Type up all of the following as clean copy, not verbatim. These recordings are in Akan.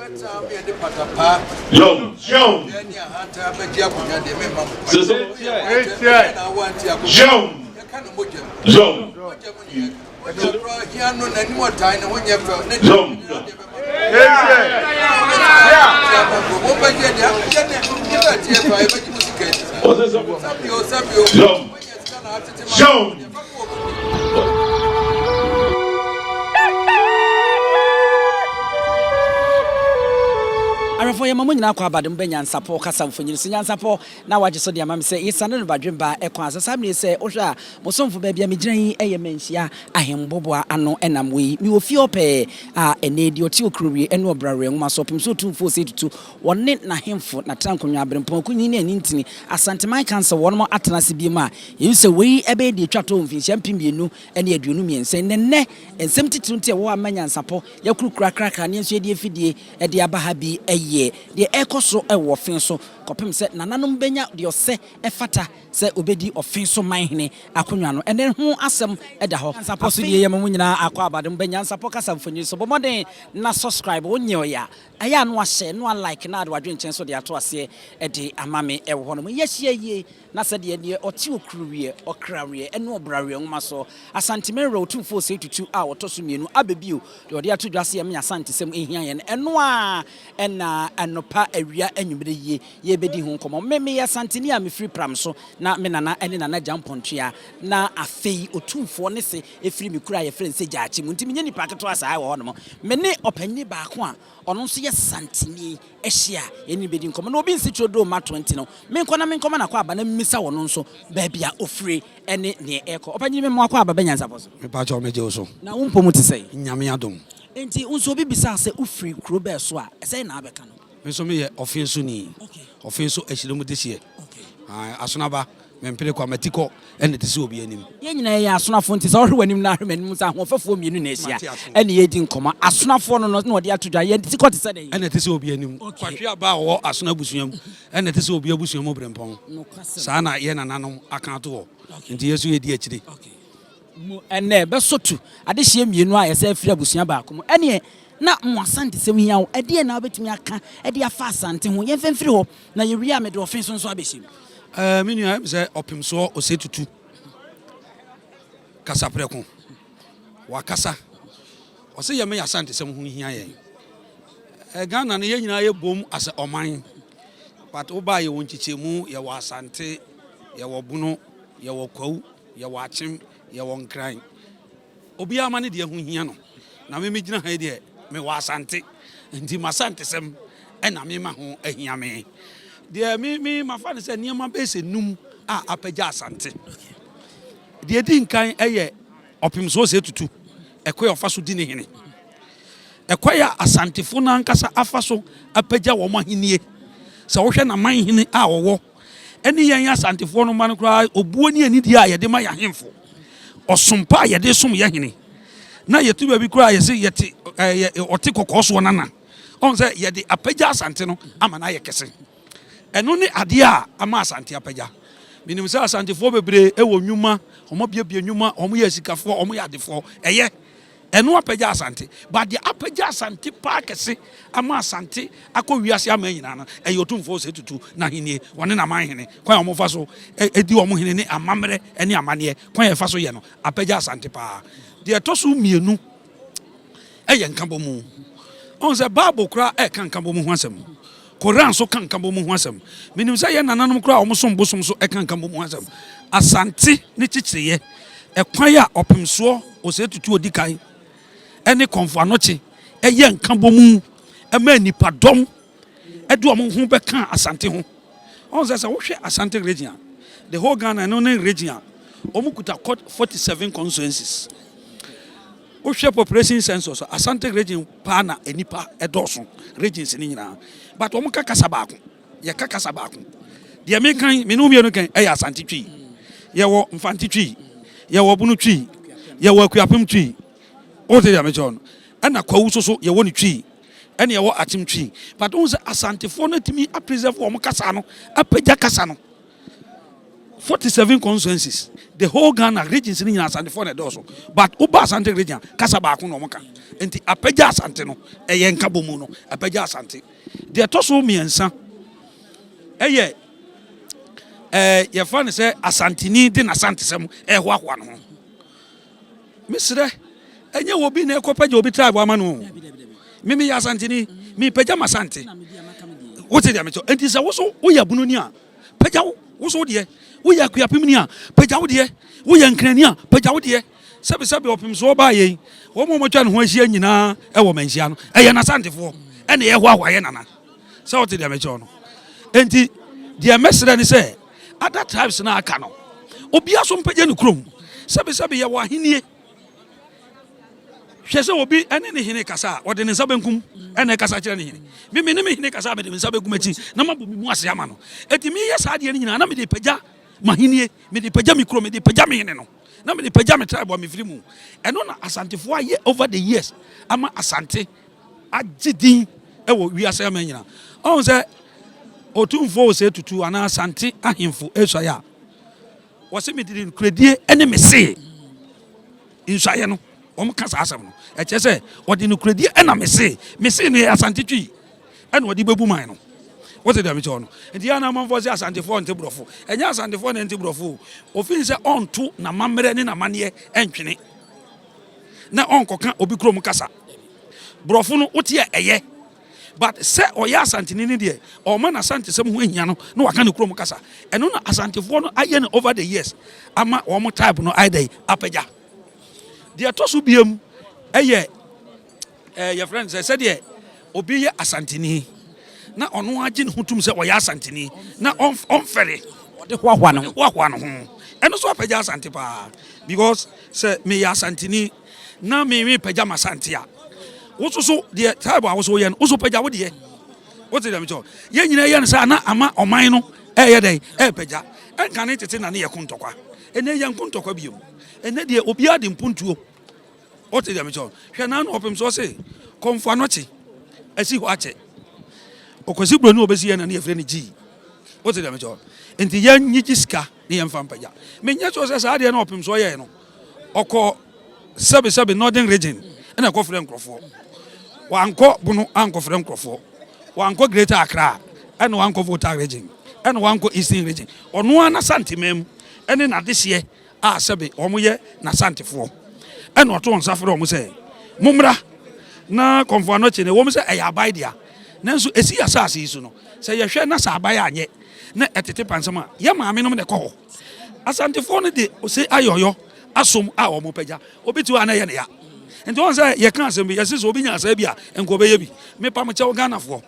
Yom. Yom. Yom. Yom. Yom. Yom. Yom. Ahwɛfoɔ yɛma mo nyinaa kɔ abade mo bɛ nyansapɔ kasa mfonyin so nyansapɔ na wagye so de ama me sɛ yɛsane no badwemba ɛkwan so saa mmerɛ sɛ wohwɛ a mo somfo baabi a megyina yi ɛyɛ manhyia ahemboboa ano ɛnam wei mewɔ fie hɔ pɛɛ a ɛnɛ deɛ ɔte okurowie ɛne ɔbrawerɛ nwoma so ɔpem so ɔtumfoɔ sɛ tutu wɔne n'ahemfo natena nkonnwa aberempɔn akunini ne anintini Asanteman Council wɔnom atena ase biom a yɛhu sɛ wei ɛbɛyɛ deɛ ɛtwa toɔ mfinhyia 2023. Nnɛ nnɛ nsɛm titiriw nti a ɛwɔ hɔ a mma nyansapɔ yɛakurukura krakra ne yɛn nso yɛde afidie de aba ha bi yɛ deɛ ɛrekɔ so wɔ ɔfe so kɔpem sɛ nananom bɛnya deɛ ɔsɛ ɛfata sɛ ɔbɛdi ɔfe so manhene akonnwa no. Ɛnnɛ ho asɛm da hɔ. Nyansapɔ so die yɛma mo nyinaa akwaaba de mo ba Nyansapɔ kasa mfonini so. Bɔ mmɔden na subscribe, wonyɛ ɔyɛ a Ɛyɛ a na wahyɛ na wa like na ade wadwenkyɛn nso de ato aseɛ de ama me wɔ hɔ nom. Yɛahyia yie na sɛdeɛ deɛ ɔte okuruweɛ, ɔkraweɛ ne ɔbraweɛ nwoma soɔ, Asanteman Wura Otumfoɔ Osei Tutu a ɔtɔ so mmienu aba bio deɛ ɔde ato dwa sɛ yɛmenya Asantesɛm ɛhia yɛn. Ɛno ara na anɔpa, awia, anwummerɛ yie yɛrebɛdi ho nkɔmmɔ. Me meyɛ Asanteni a mefiri Pramso na me nana ne Nana Gyampɔntua na afei Otumfoɔ ne se ɛfiri me kuro a yɛfrɛ no sɛ Gyaakye mu nti menyɛ nipa ketewa saa wɔ hɔnom. Me ne ɔpanyini baako a ɔno nso yɛ Santini ahyia a yɛne no bɛdi nkɔmmɔ. Na obi nsi turodoo mma 20 no, menkɔ na menkɔma no akwaaba na memmisa ɔno nso baabi a ɔfire ne neɛ ɛrekɔ. Ɔpanyini mema wo akwaaba bɛ Nyansapɔ so. Mepakyɛw megye wo so. Na wo mpɔ mu te sɛn? Nyame adom. Enti wo nso obi bisa wo sɛ wofiri kuro bɛn so a, sɛn na wobɛka no? Me nso meyɛ Ɔfeensoni. Ɔfeenso Ahyiramu dehyeɛ. Asono aba, mempere kwa, m'atikɔ na ɛte sɛ obi anim. Yɛn nyinaa yɛyɛ asonafoɔ nti sɛ wohwɛ w'anim na ahwɛ m'anim sɛ ahoɔfɛfoɔ mmienu na ahyia ɛne yɛredi nkɔmmɔ. Asonafoɔ no no na wɔde ato dwa, yɛn tikɔ te sɛ dɛn? Ɛna ɛte sɛ obi anim. Kwahwe aba a ɔwɔ asono abusua mu ɛna ɛte sɛ obi abusua mu berempɔn. Saa na yɛn nananom aka ato hɔ nti yɛn nso yɛdi akyire. Mu ɛnnɛ bɛsɔ tu adehyeɛ mmienu a yɛsɛ firi abusua baako mu. Ɛneɛ na mo Asantesɛm hia wo, ɛdeɛn na wobɛtumi aka de afa Asante ho? Yɛmfa mfiri hɔ na yɛwie a mede ɔfe so nso abɛhyɛ mu. Ɛɛ me nua, ɛm sɛ ɔpemsoɔ Osei-Tutu kasa prɛko. Wakasa. Ɔse yɛmɛ yɛ Asantesɛm ho hia yɛn. Ɛ Ghana no yɛn nyinaa yɛ bom asɛ ɔman. But wobaa yɛwɔ nkyekyɛmu, yɛwɔ Asante, yɛwɔ Bono, yɛwɔ Kwawu, yɛwɔ Akyem, yɛwɔ Nkran. Obiara ma ne deɛ ho hia no. Na me megyina ha yi deɛ, mewɔ Asante, nti m'Asantesɛm na mema ho ahia me. Deɛ me me mafa no sɛ nneɛma bɛyɛ sɛ num a apagya Asante. Deɛ ɛdi nkan yɛ Ɔpemsoɔ Osei Tutu, ɛkwan a ɔfa so di ne hene. Ɛkwan a Asantefo no ankasa afa so apagya wɔn ahennie. Sɛ wohwɛ n'amanhene a ɔwɔ ne yɛn Asantefoɔ no mma no koraa, obuo ne anidie a yɛde ma yɛn ahemfo, ɔsom pa a yɛde som yɛn hene, na yɛtu baabi koraa yɛse yɛte ɛɛ ɔte kɔkɔɔ soɔ nana. Ɔn sɛ yɛde apagya Asante no ama no ayɛ kɛse. Ɛno ne adeɛ a ama Asante apagya. Menim sɛ Asantefoɔ bebree wɔ nnwuma, wɔabiabia nnwuma, wɔyɛ asikafoɔ, wɔyɛ adefoɔ. Ɛyɛ. Ɛno apagya Asante. But deɛ apagya Asante paa kɛse ama Asante akɔ wiase aman nyinaa no, ɛyɛ Otumfoɔ Osei Tutu n'ahennie, ɔne n'amanhene, kwan a wɔfa so di wɔn hene ne amammerɛ ne amanneɛ, kwan a yɛfa so yɛ no, apagya Asante paa. Deɛ ɛtɔ so mmienu yɛ nkabɔmu. Ɔhu sɛ Bible koraa ɛka nkabɔmu ho asɛm. Koran nso ka nkabɔmu ho asɛm. Menim sɛ yɛn nananom koraa a wɔsom bosom nso ka nkabɔmu ho asɛm. Asante ne kyekyereɛ, ɛkwan a Ɔpemsoɔ, Osei Tutu Odi Kan ne Kɔmfo Anokye yɛ nkabɔmu ma nnipadɔm de wɔn ho bɛka Asante ho. Ɔhu sɛ sɛ wohwɛ Asante region a, the whole Ghana ɛno ne region a wɔkuta 47 constituencies. Wohwɛ population census a, Asante region paa na nnipa dɔɔso regions no nyinaa. But wɔn ka kasa baako. Yɛka kasa baako. Deɛ meka yi, me ne wo mmienu kan ɛyɛ Asante Twi. Yɛwɔ Mfante Twi, yɛwɔ Bono Twi, yɛwɔ Akuapem Twi. Wote deɛ mekyerɛ no? Ɛna Kwawu so so yɛwɔ ne Twi. Ɛna yɛwɔ Akyem Twi. But wohu sɛ Asantefoɔ no atumi apreserve wɔn kasa no, apagya kasa no. 47 constituencies, the whole Ghana regions no nyinaa Asantefoɔ na ɛdɔɔso, but woba Asante region a, kasa baako na wɔka. Nti apagya Asante no, ɛyɛ nkabɔmu no, apagya Asante. Deɛ ɛtɔ so mmiɛnsa ɛyɛ ɛɛ yɛfa no sɛ Asanteni de n'Asantesɛm ɛrehoahoa ne ho. Mesrɛ, ɛnyɛ obi na ɛkɔpagya obi tribe ama no o. Me meyɛ Asanteni, mepagya m'Asante. Wote deɛ mekyɛ? Enti sɛ wo so woyɛ Abunoni a, pagya wo wo so wo deɛ. Woyɛ Akuapemni a, pagya wo deɛ. Woyɛ Nkrani a, pagya wo deɛ. Sɛbesɛbe ɔpemsoɔ baa yei, wɔn a wɔatwa ne ho ahyia nyinaa wɔ manhyia no, ɛyɛ n'Asantefoɔ ɛna ɛhoahoa yɛ nana. Sɛ wote deɛ mekyerɛ no? Enti deɛ mɛsrɛ ne sɛ, other tribes no a aka no, obiara so mpagya ne kurom. Sɛbesɛbe yɛwɔ ahennie. Hwɛ sɛ obi ne ne hene kasa a, ɔde ne nsa benkum na ɛkasa kyerɛ ne hene. Me me ne me hene kasa a, mede me nsa benkum akyi na mabɔ me mu ase ama no. Enti meyɛ saa adeɛ no nyinaa na mede pagya m'ahennie, mede pagya me kuro, mede pagya me hene no, na mede pagya me tribe a mefiri mu. Ɛno na Asantefoɔ ayɛ over the years ama Asante agye din wɔ wiase aman nyinaa. Ɔhu sɛ Otumfoɔ Osei Tutu anaa Asante ahemfo resuae a, wɔse mede nokorɛdie ne me see nsuaeɛ no. Wɔn ka saa asɛm no, ɛkyerɛ sɛ ɔde nokorɛdie ɛna me see. Me see no yɛ Asante Twi ɛna ɔde bɛbu man no. Wote deɛ mekyerɛ no? Nti yɛ na amanfoɔ sɛ Asantefoɔ nte borɔfo. Ɛnyɛ Asantefoɔ na ɛnte borɔfo o. Ofin sɛ ɔnto n'amammerɛ ne n'amanneɛ ɛntwene na ɔnkɔka obi kurom kasa. Borɔfo no wote a ɛyɛ. But sɛ ɔyɛ Asanteni no deɛ, ɔma n'Asantesɛm ho ahia no na waka ne kurom kasa. Ɛno na Asantefoɔ no ayɛ no over the years ama wɔn type no ayɛ dɛn apagya. Deɛ ɛtɔ so biam ɛyɛ ɛɛ yɛfrɛ no sɛ sɛdeɛ obi yɛ Asanteni na ɔno agye ne ho tum sɛ ɔyɛ Asanteni na ɔmfɛre. Ɔde hoahoa ne ho. Hoahoa ne ho. Ɛno nso apagya Asante paa because sɛ meyɛ Asanteni na me me pagya m'Asante a, wo nso so deɛ tribe a wo so woyɛ no, wo so pagya wo deɛ. Wote deɛ mekyɛ? Yɛn nyinaa yɛ no saa na ama ɔman no ɛyɛ dɛn? Ɛrepagya. Ɛnkane tete na ne yɛ ko ntɔkwa. Ɛnɛ yɛn ko ntɔkwa bio. Ɛnɛ deɛ obiara de mpuntuo. Wote deɛ mekyɛ? Hwɛ na ano ɔpem so ɔse kɔmfo anɔkye asi hɔ akyɛ. Ɔkwasi buroni a ɔbɛsi yɛn na ne yɛfrɛ no gyii. Wote deɛ mekyɛ? Nti yɛn nyigye sika ne yɛmfa mpagya. Menyɛ sure sɛ saa adeɛ no ɔpem so ɔyɛɛ no ɔkɔ sɛbesɛbe Northern Region ɛna ɛkɔfrɛ nkurɔfoɔ. Wankɔ Bono ankɔfrɛ nkurɔfoɔ. Wankɔ Greater Accra ɛna wankɔ Volta Region ɛna wankɔ Eastern Region. Ɔno ara n'Asanteman mu ɛne n'adehyeɛ a sɛbe wɔyɛ n'Asantefoɔ ɛna ɔto nsa frɛ wɔn sɛ mommra na Kɔmfo Anɔkye no ɛwɔ mu sɛ ɛyɛ aban dea nanso ɛsi asase yi so no sɛ yɛhwɛ na sɛ aban anyɛ na ɛtete pansam a yɛ maame nom na ɛkɔ hɔ. Asantefoɔ no de ose ayɔyɔ asom a wɔn pagya. Obi te hɔ a na ɛyɛ ne ya. Nti wɔn sɛ yɛka asɛm bi, yɛse sɛ obi nya asɛe bi a, nka ɔbɛyɛ bi. Mepa mo kyɛw Ghanafoɔ,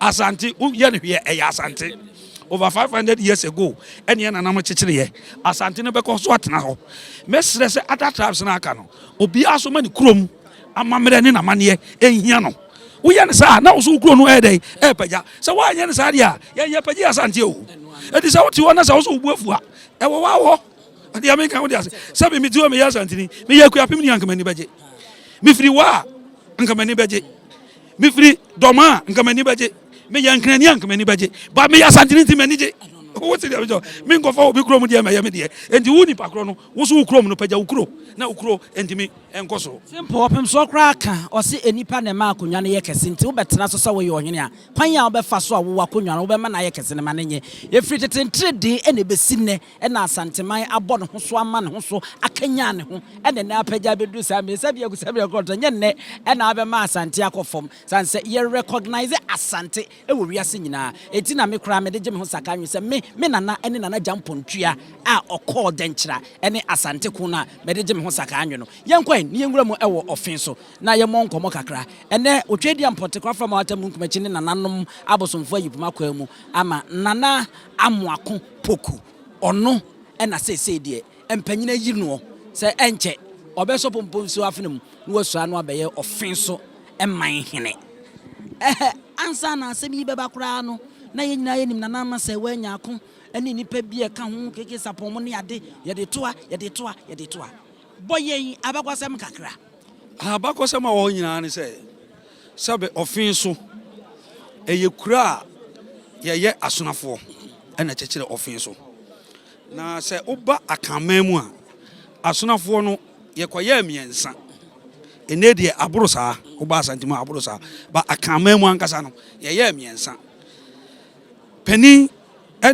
Asante, woyɛ no hwee ɛyɛ Asante. Over 500 years ago, ɛne yɛn nananom kyekyereeɛ. Asante no bɛkɔ so atena hɔ. Mɛsrɛ sɛ other tribes no aka no, obiara so ma ne kurom amammerɛ ne n'amanneɛ nhia no. Woyɛ no saa a, na wo so wo kuro no ɛyɛ dɛn? Ɛrepagya. Sɛ woanyɛ no saa deɛ a, yɛn yɛpagye Asante o. Enti sɛ wote hɔ na sɛ wo so wo bo afu a, ɛwɔ hɔ a wɔ. Deɛ meka wode ase. Sɛbi mete hɔ meyɛ Asanteni, meyɛ Akuapem ni a nka m'ani bɛgye. Mefiri hɔ a nka m'ani bɛgye. Mefiri Dɔma a nka m'ani bɛgye. Meyɛ Nkrani a nka m'ani bɛgye. Ba meyɛ Asanteni nti m'ani gye. Wote deɛ mekyɛ? Menkɔfa obi kurom deɛ mɛyɛ me deɛ. Enti wo nipa korɔ no, wo so wo kurom no, pagya wo kuro na wo kuro ntumi nkɔ soro. Simple, ɔpemsoɔ koraa ka, ɔse nnipa na ɛma akonnwa no yɛ kɛse nti wobɛtena so sɛ woyɛ ɔhene a, kwan a wobɛfa so a wowɔ akonnwa no wobɛma no ayɛ kɛse no ma no nyɛ. Ɛfiri tete nteredee na ɛbɛsi nnɛ na Asanteman abɔ ne ho so ama ne ho so akanyan ne ho na ɛnnɛ apagya abɛduru saa mmerɛ yi. Sɛdeɛ agu sɛdeɛ ɛkorɔ ɛnyɛ nnɛ na abɛma Asante akɔ fam sane sɛ yɛ recognise Asante wɔ wiase nyinaa. Enti na me koraa mede gye me ho saka nwe sɛ me, me nana ne Nana Gyampong Tua a ɔkɔɔ Dɛnkyira ne Asante ko no a mede gye me ho saka anwe no. Yɛnkɔ ɛ na yɛnwura mu wɔ ɔfe so na yɛmmɔ nkɔmmɔ kakra. Ɛnnɛ, Otwaadua Mpɔte Kwafra Mawata Munkumakyi ne nananom abosomfoɔ ayi poma kwaa mu ama Nana Amoako Poku. Ɔno na seesei deɛ mpanyin ayi noɔ sɛ ɛnkyɛ ɔbɛsɔ pompo nsuo afena mu na wasua ano abɛyɛ ɔfe so man hene. Ɛhɛ, ansa na asɛm yi bɛba koraa no, na yɛn nyinaa yɛnim Nana Ama sɛ wanya ako ne nnipa bi a ɛka ho, KK Sarpong mo ne ade, yɛde toa, yɛde toa, yɛde toa. Bɔ yɛn abakɔsɛm kakra. Abakɔsɛm a ɛwɔ hɔ nyinaa ne sɛ, sɛbe ɔfe so, ɛyɛ kuro a yɛyɛ asonafoɔ na ɛkyekyere ɔfe so. Na sɛ woba Akanman mu a, Asonafoɔ no yɛkɔyɛɛ mmiɛnsa. Ɛnnɛ deɛ aboro saa, woba Asante mu a aboro saa. Ba Akanman mu ankasa no, yɛyɛɛ mmiɛnsa. Panin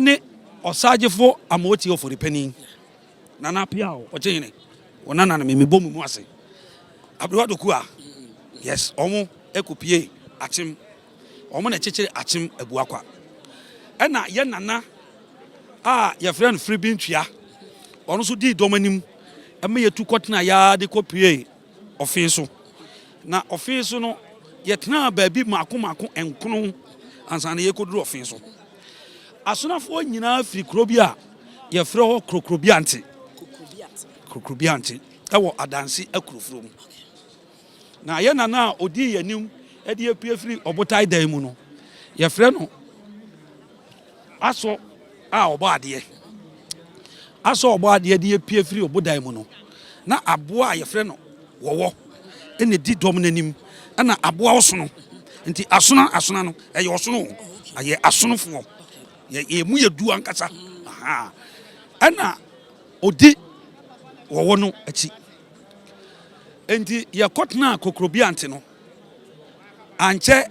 ne Ɔsagyefo Amooti Ofori Panin, Nana Appiah Ɔkyehene, wɔn nana no me mebɔ mu mu ase. Aberewa Dokua, yes, wɔn kɔpie Akyem. Wɔn na ɛkyekyere Akyem Abuakwa. Ɛna yɛ nana a yɛfrɛ no Firibintua, ɔno nso dii dɔm anim ma yɛtu kɔtena yaa de kɔpuee ɔfe so. Na ɔfe so no, yɛtenaa baabi mmaako mmaako nkono ansa na yɛkɔduru ɔfe so. Asonafoɔ nyinaa firi kuro bi a yɛfrɛ hɔ Krokrobiante. Krokrobiante ɛwɔ Adanse akurofuro mu. Na yɛn nana a ɔdii yɛn anim de apue firi ɔbotan dan mu no, yɛfrɛ no Asɔ a ɔbɔ adeɛ. Asɔ a ɔbɔ adeɛ de apue firi ɔbodan mu no, na aboa a yɛfrɛ no wɔwɔ na ɛdi dɔm no anim, ɛna aboa ɔsono. Nti asona asona no, ɛyɛ ɔsono o, ɛyɛ asonofoɔ. Yɛ mu yɛ du ankasa. Ɛna ɔdi wɔwɔ no akyi. Enti yɛkɔtenaa Kokrobiante no, ankyɛ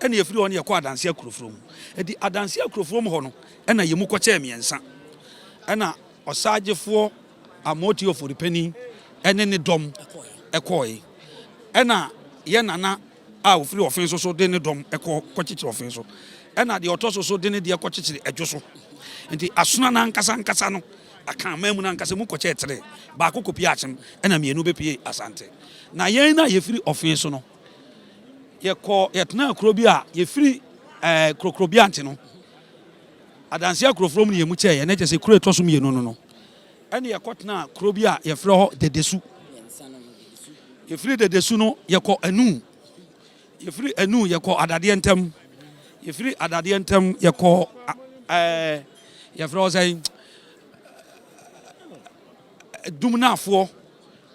na yɛfiri hɔ no yɛkɔɔ Adanse Akurofuro mu. Enti Adanse Akurofuro mu hɔ no na yɛn mu kɔkyɛɛ mmiɛnsa. Ɛna Ɔsaagyefoɔ Amooti Ofori-Panin ne ne dɔm kɔɔe. Ɛna yɛn nana a ɔfiri Ɔfen so so de ne dɔm kɔ kɔkyekyere Ɔfen so. Ɛna deɛ ɔtɔ so so de ne deɛ kɔkyekyere Adwo so. Enti Asona no ankasa ankasa no Akan man mu no ankasa mu kɔkyɛɛ tere, baako kɔpuee Akyem ɛna mmienu bɛpuee Asante. Na yɛn a yɛfiri Ɔfee so no, yɛkɔ yɛtenaa kuro bi a yɛfiri ɛɛ Kurokuro-Biante no, Adanse Akurofrom ne yɛn mu kyɛeɛ, na kyerɛ sɛ kuro ɛtɔ so mmienu no no, ɛne yɛkɔtenaa kuro bi a yɛfrɛ hɔ Dedesu. Yɛfiri Dedesu no, yɛkɔ Anu. Yɛfiri Anu yɛkɔ Adadeɛ ntam. Yɛfiri Adadeɛ ntam yɛkɔ ɛɛ yɛfrɛ hɔ sɛn Dumnaafoɔ.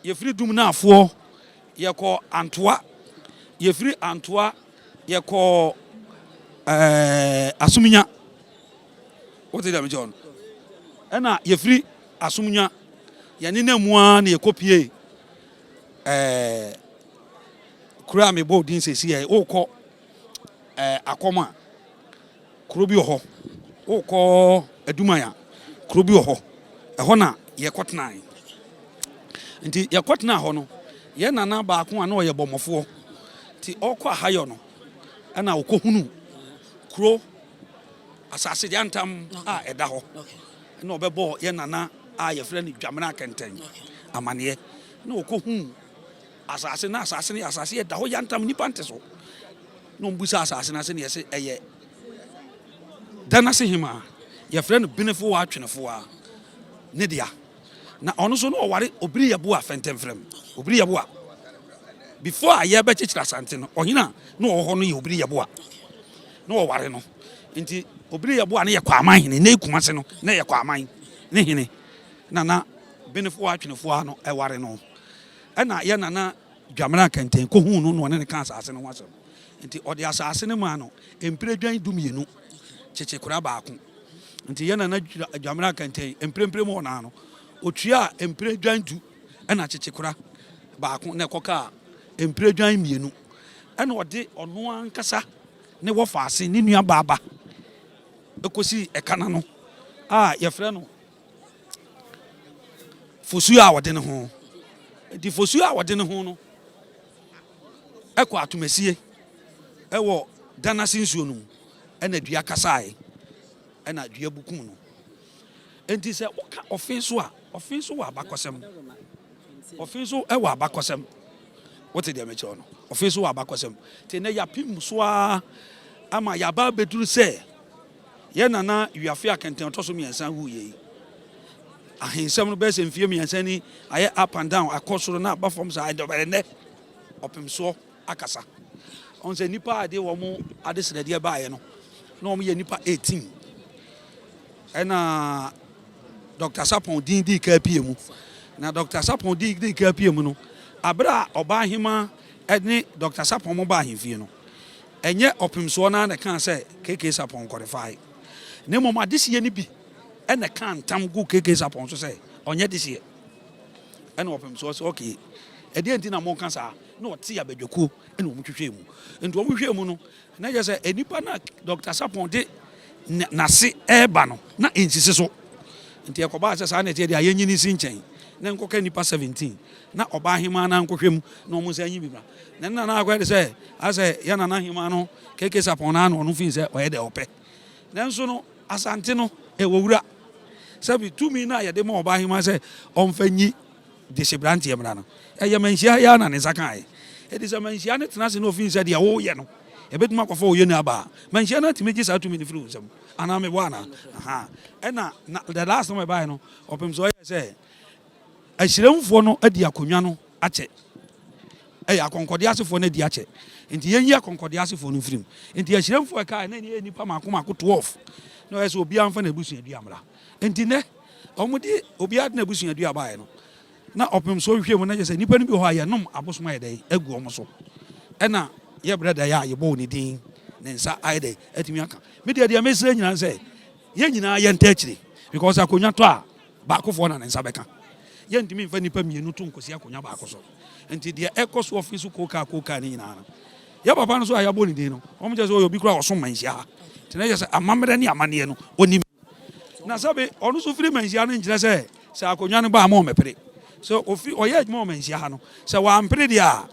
Yɛfiri Dumnaafoɔ yɛkɔ Antoa. Yɛfiri Antoa yɛkɔ ɛɛ Asomnya. Wote deɛ mekyerɛ no? Ɛna yɛfiri Asomnya yɛnenam mu ara na yɛkɔpie ɛɛ Kuro a mebɔ din seesei yi, wokɔ ɛɛ Akɔm a, kuro bi wɔ hɔ. Wokɔ Aduman a, kuro bi wɔ hɔ. Ɛhɔ na yɛkɔtenae. Nti yɛkɔtenaa hɔ no, yɛn nana baako a na ɔyɛ bɔmmɔfoɔ, nti ɔrekɔ ahayɔ no, ɛna ɔkɔhunu kuro asase yantam a ɛda hɔ. Ɛna ɔbɛbɔɔ yɛn nana a yɛfrɛ no Dwamena Kɛntɛn amaneɛ. Na ɔkɔhuu Asase na asase no yɛ asase yɛ da hɔ yantam nnipa nte so. Na wɔn bisa asase no ase na yɛse ɛyɛ dan ase hemaa yɛfrɛ no Benefowa Twenefowa ne dea. Na ɔno nso na ɔware Obiri Yeboah Fɛntɛmfrɛm. Obiri Yeboah before a yɛbɛkyekyere Asante no ɔhene a na ɔwɔ hɔ no yɛ Obiri Yeboah na ɔware no. Nti Obiri Yeboah no yɛ Kwaman hene na Kumase no na yɛ Kwaman ne hene na na Benefowa Twenefowa no ɛware no. Ɛnna yɛn nana Dwamena Kɛntɛn kɔhuu no na ɔne no kaa asase no ho asɛm. Nti ɔde asase no maa no mpiredwan dumienu, kyekyekora baako. Nti yɛn nana Dwamena Kɛntɛn mprempren mu hɔ no ara no, ɔtuaa mpiredwan du ɛna kyekyekora baako na ɛkɔkaa mpiredwan mmienu. Ɛnna ɔde ɔno ankasa ne wɔfaase, ne nuabaa ba, kɔsii ɛka no ano a yɛfrɛ no Fosuo a wɔde ne ho. Nti fosuo a wɔde ne ho no kɔ atomasie wɔ Danase nsuo no mu ɛna dua kasaeɛ ɛna dua bukum no. Nti sɛ woka ɔfe so a, ɔfe so wɔ abakɔsɛm. Ɔfe so wɔ abakɔsɛm. Wote deɛ mekyerɛ no? Ɔfe so wɔ abakɔsɛm. Nti ɛnɛ yɛapem so ara ama yɛaba abɛduru sɛ Yɛn nana Wiafe a kɛntɛn ɔtɔ so mmiɛnsa wuiɛ yi, ahensɛm no bɛyɛ sɛ mfeɛ mmiɛnsa ni ayɛ up and down, akɔ soro na aba fam saa, ɛnɛ ɔpemsoɔ akasa. Ɔn sɛ nnipa a ɛde wɔn adesrɛdeɛ baeɛ no, na wɔn yɛ nnipa 18. Ɛna Dr. Sapon din dii kaa pie mu. Na Dr. Sapon din dii kaa pie mu no, abere a ɔbaa hema ne Dr. Sapon mo baa ahemfie no, Ɛnyɛ ɔpemsoɔ no ara na ɛkaa sɛ KK Sarpong kɔrefae, na mmom adehyeɛ no bi. ɛna ɛkaa ntam guu KK Sarpong so sɛ ɔnyɛ dehyeɛ. Ɛna ɔpem soɔ sɛ okay, ɛdeɛn nti na moka saa? Na ɔte abadwakuo ɛna wɔn hwehwɛɛ mu. Nti wɔn hwehwɛɛ mu no, na kyerɛ sɛ nnipa no a Dɔkta Sarpong de n'ase ɛreba no, na ɛnsisi so. Nti ɛkɔbaa sɛ saa na ɛteɛ deɛ a yɛnyi no nsi nkyɛn na nkɔka nnipa 17 na ɔbaa hemaa no ankɔhwɛ mu na wɔn nsa nyi bi mmra. Na ne nana akɔyɛ de sɛ asɛ yɛ nana hemaa no KK Sarpong no ara na ɔno fii sɛ ɔyɛ deɛ ɔpɛ. Nanso no Asante no ɛwɔ wura. Sɛbi tumi no a yɛde ma ɔbaa hemaa sɛ ɔmfa nyi dehye branteɛ mmra no, ɛyɛ manhyia yi ara na ne nsa kaeɛ. Enti sɛ manhyia no tena ase na ɔfii sɛ deɛ woreyɛ no ɛbɛtumi akɔfa ɔyɔni aba a, manhyia no atumi gye saa tumi no firi wo nsam anaa meboa anaa? Ahaa. Ɛna na the last time ɛbaeɛ no, ɔpem sɛ ɔyɛɛ sɛ Ahyiremfoɔ no adi akonnwa no akyɛ. Ɛyɛ akɔnkɔdeɛ asefoɔ no adi akyɛ. Nti yɛnyi akɔnkɔdeɛ asefoɔ no mfiri mu. Nti ahyiremfoɔ a ɛkaeɛ na ɛyɛ nnipa mmaako mmaako 12. Na ɔyɛ sɛ obiara mfa n'abusuadua mmra. Nti nnɛ, wɔde obiara de n'abusuadua baeɛ no, na ɔpem so hwehwɛ mu na kyerɛ sɛ nnipa no bi wɔ hɔ a yɛnom abosom ayɛ dɛn agu wɔn so. Ɛna yɛ brɛda yi a yɛbɔɔ ne din ne nsa ayɛ dɛn atumi aka. Me deɛ deɛ mesrɛ nyinaa ne sɛ yɛn nyinaa yɛnta akyire because akonnwa tɔ a baakofoɔ na ne nsa bɛka. Yɛntumi mfa nnipa mmienu to nkɔsi akonnwa baako so. Nti deɛ ɛkɔ so ɔfe so kookaa kookaa no nyinaa no, yɛ papa no so a yɛabɔ ne din no, wɔn kyerɛ sɛ ɔyɛ obi koraa a ɔsom manhyia ha. Nti na kyerɛ sɛ amammerɛ ne amanneɛ no, ɔnim. Na sɛbe ɔno nso firi manhyia no nkyerɛ sɛ sɛ akonnwa no ba a ma ɔmmɛpere. Sɛ ɔfiri ɔyɛ adwuma wɔ manhyia ha no, sɛ wampere deɛ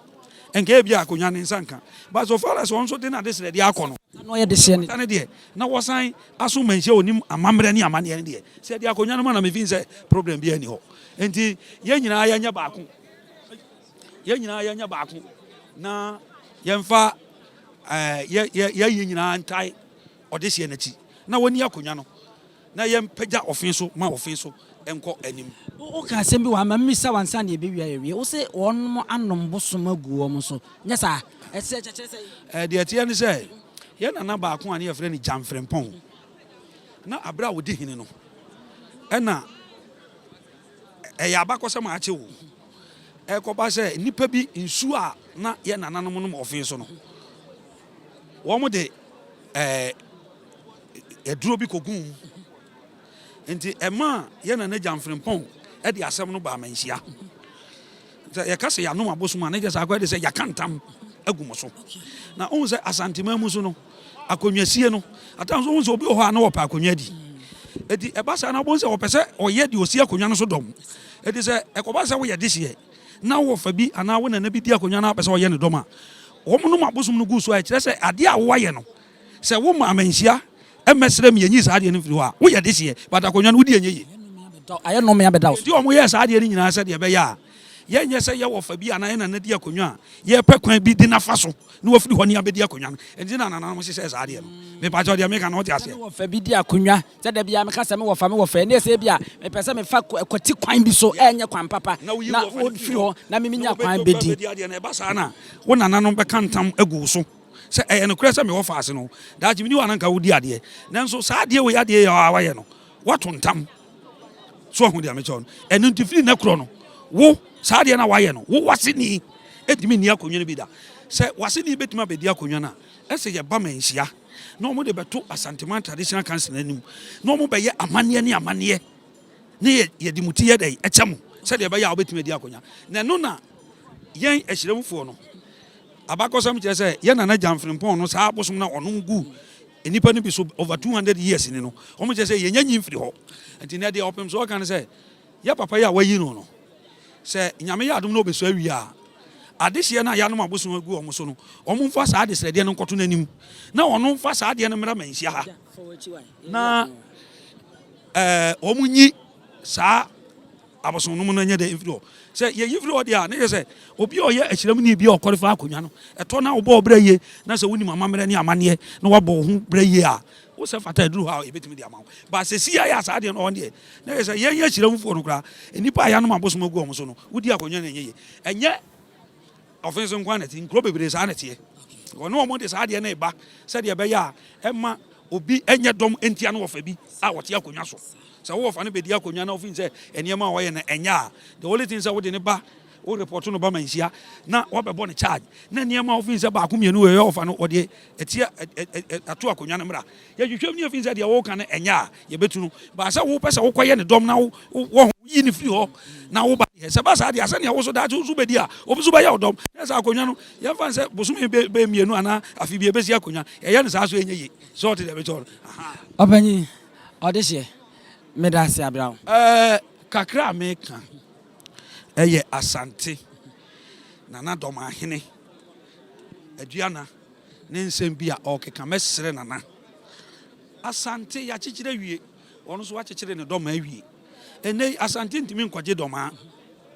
a, nka ebia akonnwa no nsa nka. But so far as ɔno nso de n'adesrɛdeɛ akɔ no, Na ɔyɛ dehyeɛ no deɛ. Ne deɛ, na wɔsan aso manhyia a ɔnim amammerɛ ne amanneɛ no deɛ, sɛ yɛde akonnwa no ma na mefii sɛ problem biara nni hɔ. Nti yɛn nyinaa yɛnyɛ baako. Yɛn nyinaa yɛnyɛ baako na yɛmfa ɛɛ yɛ yɛ yɛn nyinaa ntae ɔdehyeɛ no akyi na wɔnni akonnwa no na yɛmpagya ɔfe so ma ɔfe so nkɔ anim. Woka asɛm bi wɔ ha, ma memmisa wo ansa na yɛbɛwie a yɛawie. Wo se wɔnom anom bosom agu wɔn so, nyɛ saa? Ɛsɛ kyerɛ sɛn? Ɛɛ, deɛ ɛteɛ ne sɛ, yɛn nana baako a ne yɛfrɛ no Gyamfrempɔn, na aberɛ a ɔdi hene no, ɛna ɛyɛ abakɔsɛm a akye o, ɛkɔba sɛ nnipa bi nsuo a na yɛn nananom nom ɔfe so no, wɔn de ɛɛ aduro bi kɔguu mu. Nti ɛmaa yɛn nana Gyamfrempɔn de asɛm no baa Manhyia. Sɛ yɛka sɛ yɛanom abosom a, na kyerɛ sɛ akɔyɛ de sɛ yɛaka ntam agu mo so. Na wohu sɛ Asanteman mu so no, akonnwasie no, atam so wohu sɛ obi wɔ hɔ a na wɔpɛ akonnwa di. Eti ɛba saa na wobɛhu sɛ wɔpɛ sɛ ɔyɛ deɛ ɔsi akonnwa no so dɔm. Eti sɛ ɛkɔba sɛ woyɛ dehyeɛ na wɔfa bi anaa wo nana bi di akonnwa no a wopɛ sɛ ɔyɛ ne dɔm a, wɔnom abosom no gu so a ɛkyerɛ sɛ adeɛ a woayɛ no, Sɛ wo ma amanhyia mmɛsrɛ me yɛnyi saa adeɛ no mfiri hɔ a, woyɛ dehyeɛ, but akonnwa no wodi ɛnyɛ yie. Ayɛ nnome abɛda wo so. Nti wɔn yɛɛ saa adeɛ no nyinaa sɛdeɛ ɛbɛyɛ a yɛnyɛ sɛ yɛwɔ fa bi anaa yɛn nana di akonnwa a yɛpɛ kwan bi de no afa so na wafiri hɔ ne abɛdi akonnwa no. Nti na nananom hyehyɛɛ saa adeɛ no. Mepakyɛw deɛ meka no wote aseɛ? Sɛ mewɔ fa bi di akonnwa, sɛ da biara meka sɛ mewɔ fa mewɔ fa, ɛnneɛ sɛ ebia mepɛ sɛ mefa kwati kwan bi so ɛnyɛ kwan papa na wofiri hɔ na me menya kwan bɛdi. Bɛdi adeɛ no, ɛba saa na wo nananom bɛka ntam agu wo so. Sɛ ɛyɛ nokorɛ sɛ mewɔ faase no, daakye menni hɔ a na anka wodi adeɛ. Nanso saa adeɛ wei adeɛ yi a woayɛ no, woato ntam. So wahu deɛ mekyerɛ wo no? Ɛno nti firi nnɛ korɔ no, wo, saa adeɛ no a woayɛ no, wo w'aseni ntumi nni akonnwa no bi da. Sɛ w'aseni bɛtumi abɛdi akonnwa no a, ɛsɛ yɛba manhyia na wɔde bɛto Asanteman Traditional Council no anim na wɔbɛyɛ amanneɛ ne amanneɛ ne yɛde mo ti yɛ dɛn ɛkyɛ mo sɛdeɛ ɛbɛyɛ a wobɛtumi adi akonnwa. Na ɛno na yɛn ahyiramufoɔ no Abakɔsɛm kyerɛ sɛ yɛn nana Gyan Frimpong no saa abosom no a ɔnom guu nnipa no bi so over 200 years ni no, wɔn kyerɛ sɛ yɛnya nyi mfiri hɔ. Nti nɛ deɛ ɔpem so ɔka ne sɛ yɛ papa yi a wayi no no, sɛ Nyame yɛ adom na ɔbɛsɔ awie a, adehyeɛ no a yɛanom abosom agu wɔn so no, wɔn mfa saa adesrɛdeɛ no nkɔto n'anim na ɔno mfa saa adeɛ no mmra manhyia ha na ɛɛ wɔn nyi saa Abosonnom no nyɛ dɛ mfiri hɔ. Sɛ yɛyi firi hɔ deɛ a, na kyerɛ sɛ obi a ɔyɛ ahyiramu bi a ɔkɔre fa akonnwa no, ɛtɔ na wobɔ wo bra yie, na sɛ wonim amammerɛ ne amanneɛ na woabɔ wo ho bra yie a, wo sɛ fata aduru hɔ a yɛbɛtumi de ama wo. But sɛsi ayɛ a saa deɛ no ɔhɔ deɛ, na kyerɛ sɛ yɛn ahyiramufoɔ no koraa, nnipa a yɛanom abosom agu wɔn so no, wodi akonnwa no ɛnyɛ yie. Ɛnyɛ Ɔfe nso nko ara na ɛte. Nkuro bebree saa na ɛteɛ. Wɔne wɔn de saa adeɛ no reba sɛdeɛ ɛbɛyɛ a ɛmma obi nyɛ dɔm ntia no wɔfa bi a ɔte akonnwa so. Sɛ wo wɔfa no bɛdi akonnwa na wofin sɛ nneɛma a ɔyɛ no ɛnyɛ a, the only thing sɛ wode no ba Wo report no ba Manhyia na wabɛbɔ no charge na nneɛma a wofin sɛ baako mmienu wɔ ɛyɛ ɔfa no wɔde ɛteɛ ato akonnwa no mmra. Yɛhwehwɛ mu ne yɛfin sɛ deɛ woka no ɛnyɛ a yɛbɛtu no. Baa sɛ wopɛ sɛ wokɔyɛ ne dɔm na wo wɔ ho yi ne firi hɔ na woba deɛ sɛ ba saa deɛ sɛnea wo so daakye wo so bɛdi a obi so bɛyɛ wo dɔm. Na sɛ akonnwa no yɛmfa no sɛ bosome bɛ mmienu anaa afe bi ɛbɛsi akonnwa yɛyɛ no saa so ɛnyɛ yie. Sɛ ɔte deɛ mekyerɛ no. Aha. Ɔpanyin, ɔdehyeɛ, meda ase abra wo. Ɛɛ kakra a meka. Ɛyɛ Asante Nana Dɔmahene Aduana ne nsɛm bi a ɔrekeka. Mɛsrɛ Nana Asante yɛakyekyere awie, ɔno nso wakyekyere ne dɔmaa awie. Ɛnnɛ yi Asante ntumi nkɔgye dɔmaa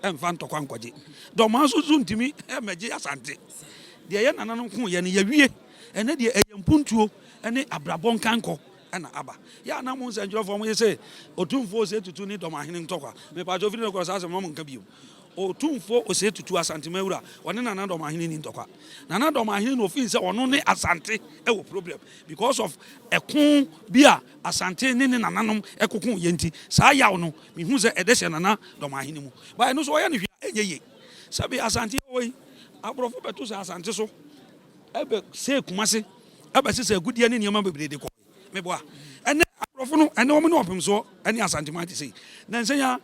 ɛmfa ntɔkwa nkɔgye. Dɔmaa nso so ntumi mmɛgye Asante. Deɛ yɛ nananom koeɛ no yɛawie. Ɛnnɛ deɛ ɛyɛ mpuntuo ne abrabɔ nkankɔ. na aba. Yɛ a na mo nsɛnkyerɛwfoɔ mo ye se Otumfoɔ Osei Tutu ne Dɔmahene ntɔkwa. Mepaakyɛw firi no korɔ saa asɛm no mma mo nka bio. Otumfoɔ Osei Tutu Asantema wura, ɔne Nana Dɔmahene nni ntɔkwa. Nana Dɔmahene na ofii sɛ ɔno ne Asante wɔ problem because of ɛko bi a Asante ne ne nananom ɛkoko yɛ nti. Saa yaw no mehu sɛ ɛdɛ hyɛ Nana Dɔmahene mu. But ɛno nso ɔyɛ no hwee a ɛnyɛ yie. Sɛbe Asante yɛwɔ yi, aborɔfo bɛto sɛ Asante so. Ɛbɛ sɛɛ Kumase ɛbɛ sesa agudeɛ ne nneɛma bebree de kɔe. Meboa. Ɛnɛ aborɔfo no ɛnɛ wɔn ne ɔpemsoɔ ɛne Asanteman te sei. Nansa yi ara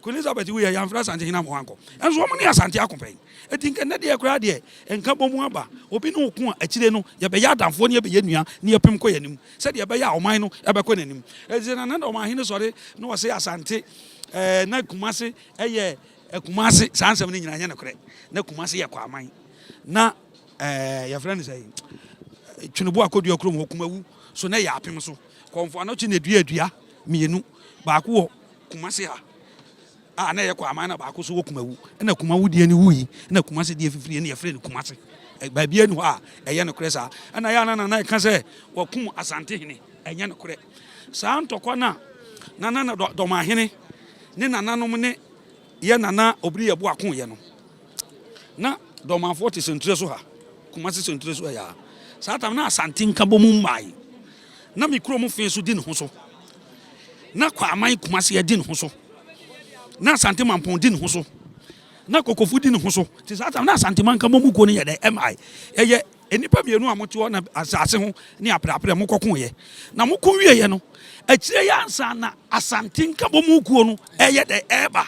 Queen Elizabeth wuiɛ yɛamfrɛ Asante hene amma wankɔ. Ɛnso wɔn ne Asante ako pɛn. Enti nka ɛnɛ deɛ koraa deɛ nka bɔ mu aba. Obi ne wo ko a akyire no yɛbɛyɛ adamfoɔ ne yɛbɛyɛ nua ne yɛpem kɔ yɛn anim sɛdeɛ ɛbɛyɛ a ɔman no ɛbɛkɔ n'anim. Enti sɛ Nana Ɔmanhene sɔre na ɔse Asante ɛɛ na Kumase ɛyɛ Kumase saa nsɛm no nyinaa ɛnyɛ nokorɛ. Na Kumase yɛ Kwaman. Na ɛɛ yɛfrɛ no sɛ Twenobo akɔdua kurom hɔ Kumawu so na ɛyɛ apem so. Kɔmfo Anɔkye na edua dua mmienu, baako wɔ Kumase ha a na ɛyɛ Kwaman na baako so wɔ Kumawu. Ɛna Kumawu deɛ no wui na Kumase deɛ fifiri ɛna yɛfrɛ no Kumase. Baabi ani hɔ a ɛyɛ nokorɛ saa. Ɛna yɛ a na nana ɛka sɛ wɔkum Asantehene, ɛnyɛ nokorɛ. Saa ntɔkwa no a nana na Dɔmahene ne nananom ne yɛ nana Obiri Yeboah koeɛ no, Na Dɔmanfoɔ te Sentire so ha, Kumasi Sentire so ha yi ara. Saa tam na Asante Nkabom mmae. Na me kurom fe so di ne ho so. Na Kwaman Kumasi adi ne ho so. Na Asante Mampɔn di ne ho so. Na Kokofu di ne ho so. Te saa tam na Asante Mankabom kuo no yɛ dɛ ɛmmae. Ɛyɛ nnipa mmienu a mote hɔ na asase ho ne apreapre mokɔkoeɛ. Na moko wieɛ no, akyire yi ansa na Asante Nkabom kuo no ɛyɛ dɛ ɛreba.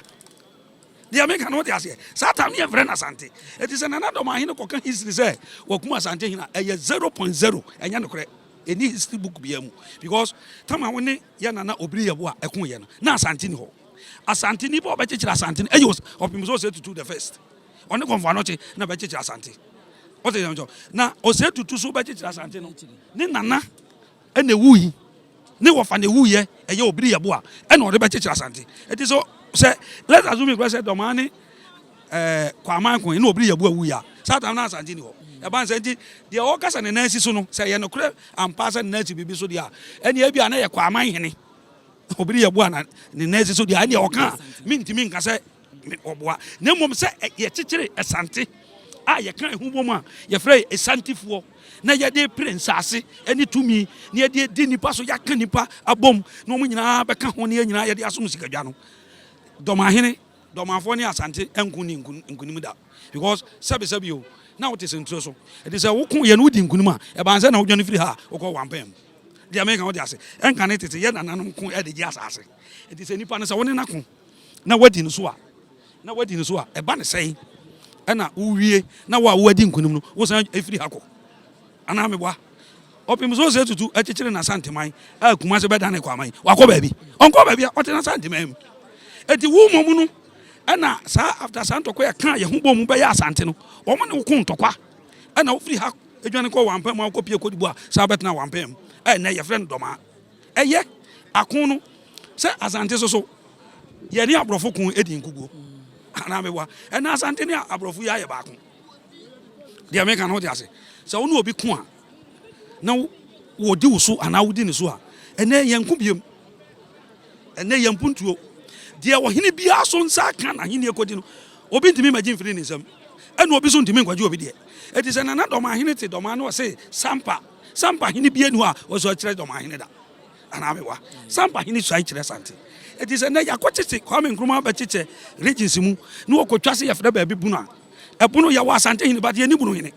Deɛ meka no wote aseɛ? Saa time no yɛmfrɛ no Asante. Enti sɛ Nana Dɔmahene kɔka history sɛ wakum Asante hene a, ɛyɛ 0.0, ɛnyɛ nokorɛ. Ɛnni history book biara mu. Because tam a wo ne yɛ Nana Obiri Yeboah ɛkoeɛ no, na Asante ni hɔ. Asante, nipa a ɔbɛkyekyere Asante no, ɛyɛ Ɔpem sɛ Osei Tutu the first. Ɔne Kɔmfo Anɔkye na bɛkyekyere Asante. Wote deɛ mekyerɛ? Na Osei Tutu so bɛkyekyere Asante no, ne Nana ɛna ɛwui. Ne wɔfa na ɛwuiɛ, ɛyɛ Obiri Yeboah ɛna ɔde bɛkyekyere Asante. Ɛti so sɛ let's assume kura sɛ Dɔmaa ne ɛɛ Kwaman ko ɛna Obiri Yeboah wuiɛ a, saa tam na Asante ni hɔ. Ɛba nsɛ nti deɛ ɔka sɛ ne nan si so no, sɛ ɛyɛ nokorɛ ampa sɛ ne nan si biribi so deɛ a, ɛneɛ ebi a na yɛ Kwaman hene Obiri Yeboah na ne nan si so deɛ a, ɛneɛ ɔka a mentumi nka sɛ ɔboa, na mmom sɛ yɛkyekyere Asante a yɛka ɛho bom a yɛfrɛ yɛ Asantefoɔ na yɛde pere nsase ne tumi na yɛde di nnipa so, yɛaka nnipa abom na wɔn nyinaa bɛka ho na yɛn nyinaa yɛde asom sikadwa no. Dɔmahene, Dɔmafoɔ ne Asante nko ni nkunim da because sɛbesɛbe o na wote sentire so ɛti sɛ woko yɛ no wodi nkunim a ɛbaa sɛ na wodwane firi ha a wokɔ wampɛn mu. Deɛ meka wote ase ɛnka ne tete yɛ nananom ko ɛde gye asase ɛti sɛ nipa no sɛ wo ne no ko na wadi no so a, na wadi no so a, ɛba ne sɛn ɛna wowie na wo a woadi nkonim no wosan firi ha kɔ anaa meboa ɔpem so sɛ tutu akyekyere n'asanteman a Kumase bɛda ne kwaman wakɔ baabi ɔnkɔ baabi a ɔte n'asanteman mu eti wo mmom no ɛna saa after saa ntɔkwa yɛ ka yɛ ho bɔ mu bɛyɛ asante no wɔn ne wo ko ntɔkwa ɛna wofiri ha adwane kɔ wampɛn mu akɔ pie kɔdibu a saa bɛtena wampɛn mu ɛnɛ yɛfrɛ no dɔmaa Ɛyɛ ako no sɛ Asante so so yɛne aborɔfo ko di nkuguo anaa meboa? Ɛna Asante ne aborɔfo yi ayɛ baako. Deɛ meka no wote ase? Sɛ wo ne obi ko a na wɔdi wo so anaa wodi ne so a, ɛnɛ yɛnko biom. Ɛnɛ yɛn mpuntuo. Deɛ ɔhene biara so nsa aka n'ahenni kɔdi no, obi ntumi mmɛgye mfiri ne nsam. Ɛna obi so ntumi nkɔgye obi deɛ. Eti sɛ Nana Dɔmahene te Dɔmaa na ɔse Sampa Sampa hene bia ni hɔ a ɔsua kyerɛ Dɔmahene da anaa mewa. Sampa hene suae kyerɛ Sante. Enti sɛ nnɛ yɛakɔkyekye Kwame Nkrumah abɛkyekyɛ regions mu na wɔkɔtwa sɛ yɛfrɛ baabi Bono a, ɛbono yɛwɔ Asante hene but yɛnni Bono hene.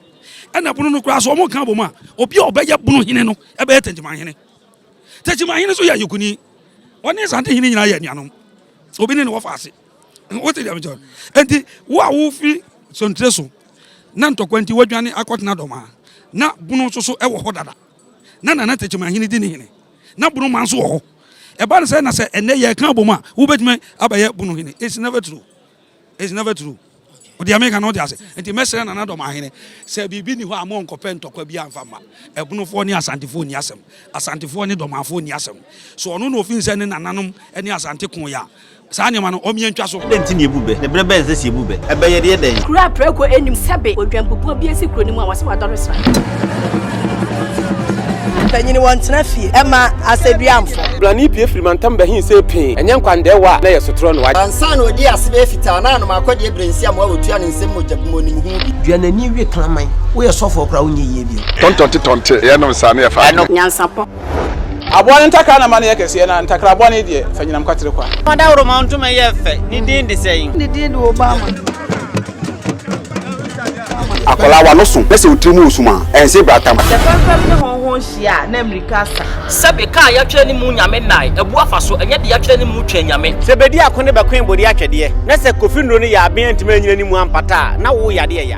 Ɛna Bono no koraa so wɔka abom a, obi a ɔbɛyɛ Bono hene no ɛbɛyɛ Techiman hene. Techiman hene nso yɛ Ayukuni. Ɔne Asante hene nyinaa yɛ anuanom. Obi ne ne wɔfa ase. Wote deɛ mekyerɛ no? Enti wo a wofi Sontire so na ntɔkwa nti woadwane akɔtena Dɔmaa na Bono nso so wɔ hɔ dada na Nana Techiman hene di ne hene. Na Bono man nso wɔ hɔ. Ɛba no sɛ na sɛ ɛnnɛ yɛreka abom a, wobɛtumi abɛyɛ Bono hene. It's never true. It's never true. Deɛ meka no wote ase. Nti mɛsrɛ Nana Dɔmahene sɛ biribi nni hɔ a monkɔpɛ ntɔkwa biara mfa mma. Ɛbonofoɔ ne Asantefoɔ nni asɛm. Asantefoɔ ne Dɔmafoɔ nni asɛm. So ɔno na ɔfiri sɛ ne nananom ne Asante koeɛ a, Saa nneɛma no, ɔmmea ntwa so. Adɛn nti na yebu bɛ? Na bere bɛn na ɛsɛ sɛ yebu bɛ? Ɛbɛyɛ deɛ dɛn? Kuro a prako nnim sɛbe odwanbubuo bi asi kuro no mu a wɔse wadɔre sra. Mpanyin wɔntena fie mma asɛduamfo. Blani pue firi mantam bɛhee sɛ pee, ɛnyɛ nkwandɛɛwa a na ɛyɛ sotorɔ no. Ansa na ɔdii ase bɛyɛ fitaa na anom akɔdeɛ berɛ nsi amoa wɔtua ne nsam mogya bi mu ɔnim ho bi. Dua n'ani we kraman. Woyɛ sɔfoɔ koraa wonyɛ yie bio. Tɔntɔnte tɔnte yɛnom saa ne yɛfa adeɛ. Nyansapɔ. Aboa no ntakra na ma no yɛ kɛseɛ, na ntakra bɔne deɛ, fa nyinam kwatere kwa. Ɔdawuroma ntoma yɛ fɛ, ne din de sɛn? Ne din de Obama. Akwadaa w'ano so na sɛ wo tiri mu wɔ sum a, ɛnse bratam. Sɛ fɛmfɛm ne hɔnhɔn hyia a, na mmirika asa. Sɛbe, ka a yɛatwerɛ ne mu Nyame nnae, abu afa so, ɛnyɛ deɛ yɛatwerɛ ne mu Twɛn Nyame. Sɛ bedi ako ne bɛkoe bode atwɛdeɛ, na sɛ Kofi nnuro no yɛ aben antumi anyina ne mu ampata a, na wo yadeɛ ya.